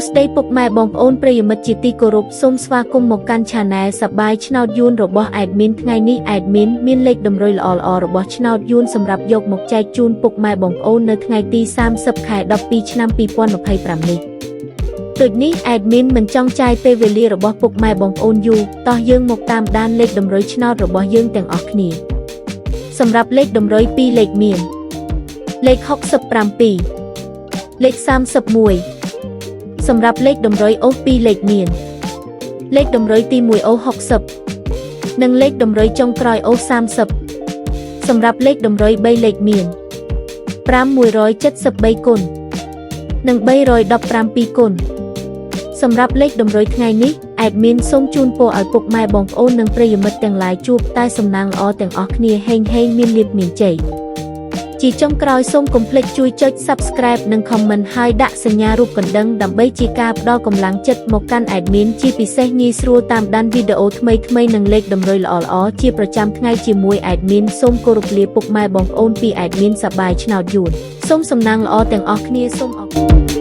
ស្តីពុកម៉ែបងប្អូនប្រិយមិត្តជាទីគោរពសូមស្វាគមន៍មកកាន់ Channel សប្បាយឆ្នោតយួនរបស់ Admin ថ្ងៃនេះ Admin មានលេខតម្រុយល្អៗរបស់ឆ្នោតយួនសម្រាប់យកមកចែកជូនពុកម៉ែបងប្អូននៅថ្ងៃទី30ខែ12ឆ្នាំ2025នេះដូចនេះ Admin មិនចង់ចាយពេលវេលារបស់ពុកម៉ែបងប្អូនយូរតោះយើងមកតាមដានលេខតម្រុយឆ្នោតរបស់យើងទាំងអស់គ្នាសម្រាប់លេខតម្រុយ2លេខមានលេខ67លេខ31សម្រាប់លេខតម្រុយអូស2លេខមានលេខតម្រុយទី1អូស60និងលេខតម្រុយចុងក្រោយអូស30សម្រាប់លេខតម្រុយ3លេខមាន5173គុណនិង317គុណសម្រាប់លេខតម្រុយថ្ងៃនេះ admin សូមជូនពរឲ្យពុកម៉ែបងប្អូននិងប្រិយមិត្តទាំងឡាយជួបតែសំណាងល្អទាំងអស់គ្នាហេងហេងមានលាភមានជ័យជាចុងក្រោយសូមកុំភ្លេចជួយចុច Subscribe និង Comment ហើយដាក់សញ្ញារូបកណ្ដឹងដើម្បីជាការផ្ដល់កម្លាំងចិត្តមកកាន់ admin ជាពិសេសងាយស្រួលតាមដានវីដេអូថ្មីៗនិងលេខតម្រុយល្អៗជាប្រចាំថ្ងៃជាមួយ admin សូមគោរពលាពុកម៉ែបងប្អូនពី admin សប្បាយឆ្នោតយួនសូមសំណាងល្អទាំងអស់គ្នាសូមអរគុណ។